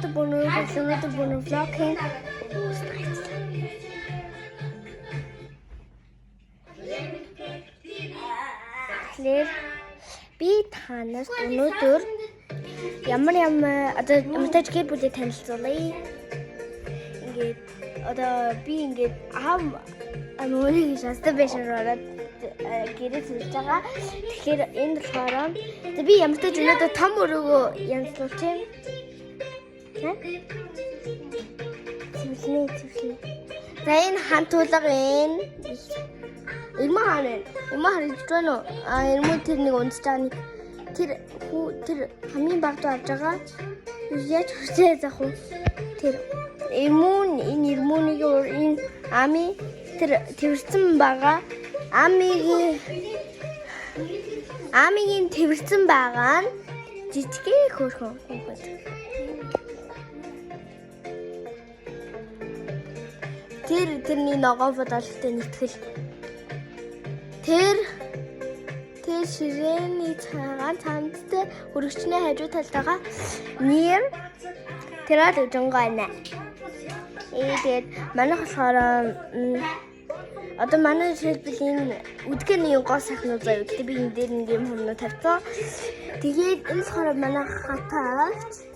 Өнөөдөр бүр vlog хийн. Тэгэхээр би та нарт өнөөдөр ямар ямар одоо ямартай ч гэр бүлийг танилцуулъя. Ингээд одоо би ингээд аав өөрийг шанстай байшин руу ороод гэрээ цэвэрлж байгаа. Тэгэхээр энэ болохоор за би ямартай ч өнөөдөр том өрөөгөө янзлуулж байна. Тэ? Цэвэрлэнэ, цэвэрлэнэ. За энэ хантуулга энэ. Ирмэ хаана вэ? Ирмэ харагдаж байна уу? А ирмэ тэр нэг унтж байгаа нэг тэр хүү тэр хамгийн баг дуу авч байгаа. Яаж хүрчээ заах вэ? Тэр ирмүүн энэ ирмүүнийг энэ ами тэр тэрсэн байгаа. Амигийн тэрсэн байгаа нь жижигхэн хөөрхөн хүүхэд. Тэр тэрний ногоон бодолтой нэгтгэл. Тэр тэр ширээний цагаан цамцтай хөрөгчний хажуу талд байгаа нэр тэр л үжингаа байна. Тэгээд манайх болохоор одоо манай жишээлбэл энэ үдгэний гол сайхнууд заяа. Гэтэ би энэ дээр нэг юм хүмүү тавьсан. Тэгээд энэ болохоор манай хатаагч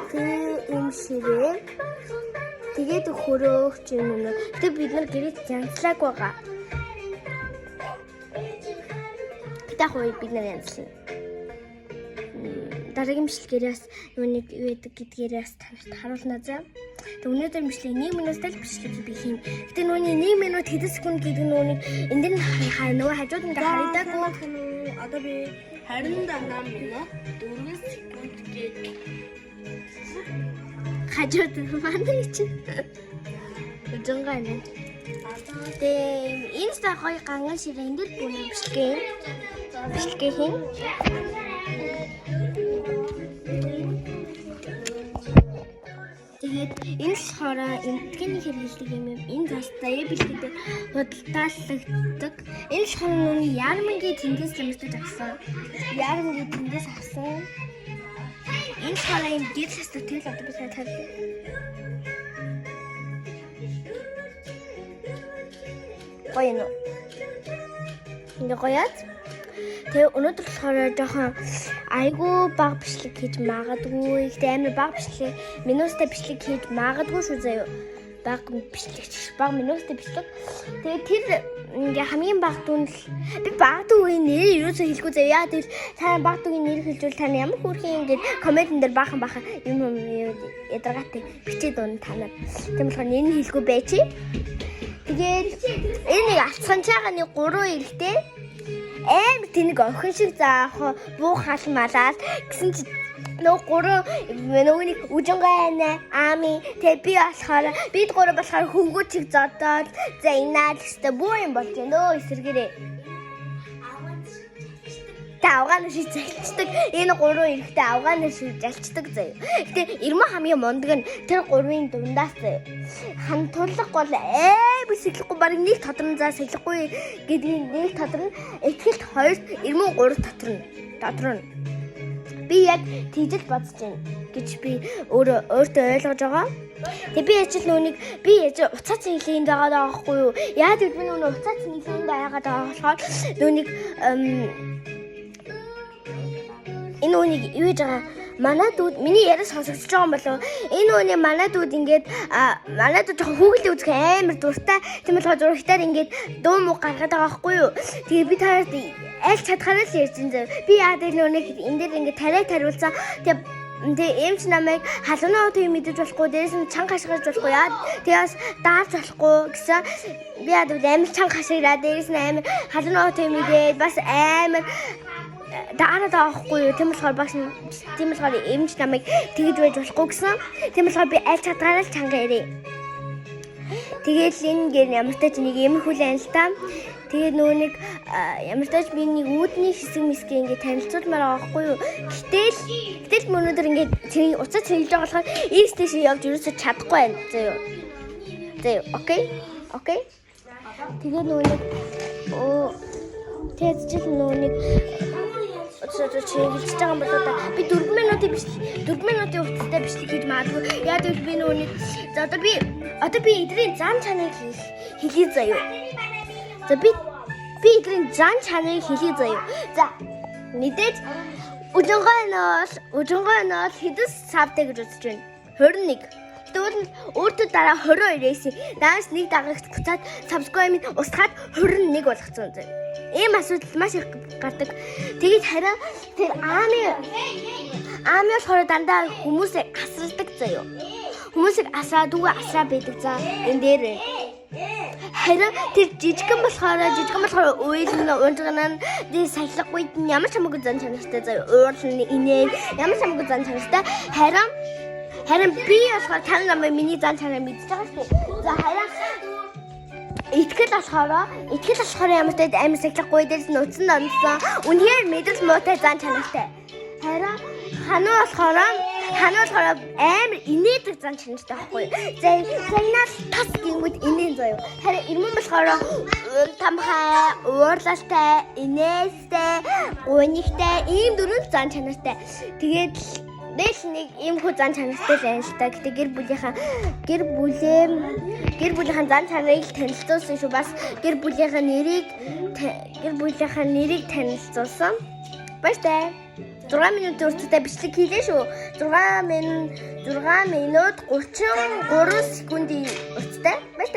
тэр юм ширээ. Тэгээд хөрөөгч юм уу. Гэтэ бид нар гэрээ янзлааг байгаа. Гэтэ яг уу бид нар янзлана. Дараагийн бичлэгээрээс юу нэг юу гэдэг гэдгээрээс та нарт харуулна заа. Тэг өнөөдөр бичлэг 1 минуттай л бичлэг би хийн. Гэтэ нүуний 1 минут хэдэн секунд гэдэг нь нүуний энэ дэр нь нөгөө хажууд нь харагдаагүй. Одоо би 28 минут 4 секунд гээд Хажууд нь манай чи. Үжингаа нэ. Тэгээ энэ сар гоё ганган ширээ энэ дэр бүрэн бичлэг юм. Бичлэг хийн. Тэгээд энэ болохоор эмтгэний хэрэглэдэг юм юм. Энэ зас заяа бэлтгэдэг худалдаалагддаг. Энэ болохоор нүуний ярмангийн тэндээс лэмжтэй авсан. Ярмангийн тэндээс авсан. Энэ болохоор юм гэрэл хасдаг тэгэл одоо би сайн тавьлаа. Гоё юм уу? Ингээ гоёад. Тэгээ өнөөдөр болохоор жоохон айгүй баг бичлэг хийж магадгүй. Гэтэ амар баг бичлэг, минуттай бичлэг хийж магадгүй шүү заяа. Баг бичлэг, баг минуттай бичлэг. Тэгээ тэр ингээ хамгийн баг дүн л би баг дүүгийн нэрийг юусоо хэлэхгүй заяа. Яа тэгвэл та баг дүүгийн нэр хэлжүүл та ямар хөөрхөн ингээд комментэн дээр баахан баахан юм юм ядаргаатай бичээд унаа та нар. Тийм болохоор нэр нь хэлэхгүй бай чи. Тэгээд энэ нэг алцхан чаага нэг гурван эрэгтэй амар тэнэг охин шиг заах буу хал малаад гэсэн чи нөгөө гурван нөгөө нэг үжингаа айна ами тэгээ би болохоор бид гурав болохоор хөнгөө чиг зодоод за инаа л гэжтэй буу юм болж байна нөө эсэргээрээ. Та авгаан шиг залчдаг. Энэ гурван эрэгтэй авгаан шиг залчдаг заяа. Гэтэ Ирмэ хамгийн мундаг нь тэр гурвын дундаас заяа. Хан тулах бол амар сэглэхгүй баг нэг тодрон заа сэглэхгүй гэдгийг нэг тодрон ихтгэлт хоёрт Ирмэ гурав тотрон. Тотрон. Би яг тийжэл бодож байна гэж би өөрөө өөртөө ойлгож байгаа. Тэгээ би яжил нүуник би яж уцаа цэнгэлээнд байгаа даа байхгүй юу? Яа гэвэл би нүуний уцаа цэнгэлээнд байгаад байгаа болохоор нүуник энэ үнийг юу хийж байгаа манай дүүд миний яриа сонсогдож байгаа юм болов энэ үний манай дүүд ингээд манай дүүд жоохон хүүхэлдэй үзэх амар дуртай тийм болохоор зурагтаар ингээд дуу муу гаргаад байгаа байхгүй юу. Тэгээ би таарад аль чадхаараа л ярьж энэ зав би яа гэвэл нүуник энэ дээр ингээд тариа тариулсан. Тэгээ эмч намайг халуун отыг мэдэж болохгүй, дээрээс нь чанга хашгирч болохгүй, яа тэгээ бас даарч болохгүй гэсэн. Би яа гэвэл амар чанга хашгираа, дээрээс нь амар халуун отыг мэдээд бас амар дараад байгаа байхгүй юу. Тийм болохоор багш тийм болохоор эмч намайг тэгж байж болохгүй гэсэн. Тийм болохоор би аль чадгаараа л чанга ирээ. Тэгэл энэ гэр ямартай ч нэг иймэрхүү л байна л та. Тэгээд нөгөө нэг ямартай ч би нэг үүдний хэсэг мэсгээ ингээд танилцуулмаар байгаа байхгүй юу. Гэтэл өнөөдөр ингээд цэнийг уцаа цэнгэлж байгаа болохоор ийс тийш явж ерөөсөө чадахгүй байна. Зөө. Зөө. Окей. Окей. Тэгээд нөгөө нэг тэгэж л нөгөө нэг Одоо чиглэж байгаа юм болоо да. Би 4 минутын бичлэг 4 минутын хугацаатай бичлэг хийж магадгүй. Яг гэвэл би нөгөөний за одоо би эдрийн зан чанарыг хэлье заяа. За, би эдрийн зан чанарыг хэлье заяа. За, мэдээж Үжингой нь бол хэдэн sub тай гэж бодож байна? 21. Тэгвэл өөртөө дараа 22 байсан. Даас нэг дагагч буцаад subscribe-ыг устгаад 21 болгоцсон заяа. Ийм асуудал маш их гардаг. Тэгээд харин тэр Ами болохоор дандаа хүмүүсийг асралдаг заяа. Хүмүүсийг асраад үгүй асраа байдаг за энэ дээр. Харин тэр жижигхэн болохоор уйлна, унжгана, тэр сахилгагүй, ямар ч хамаагүй зан чанартай заяа. Уурлна, инээн, ямар ч хамаагүй зан чанартай. Харин би болохоор та намайг миний зан чанар мэдчихэж байгаа шүү дээ. За, харин Итгэл болохоор ямар ч амар сахилгагүй, дээрс нь утсан донсон. Үнэхээр мэдрэл муутай зан чанартай. Харин Хануу болохоор амар инээдэг зан чанартай байхгүй юу? За, загнал тас гингүүд инээн заяа. Харин Ирмэн болохоор тамхай, уурлалтай, инээстэй, гунигтай ийм дөрвөн зан чанартай. Тэгээд дээш нэг ийм хүү зан чанартай л байна л та. Гэтэ гэр бүлийнхаа зан чанарыг л танилцуулсан шүү. Бас гэр бүлийнхаа нэрийг танилцуулсан. Баяртай. 6 минутын урттай бичлэг хийлээ шүү. 6 минут 6 минут 33 секундын урттай. Баяртай.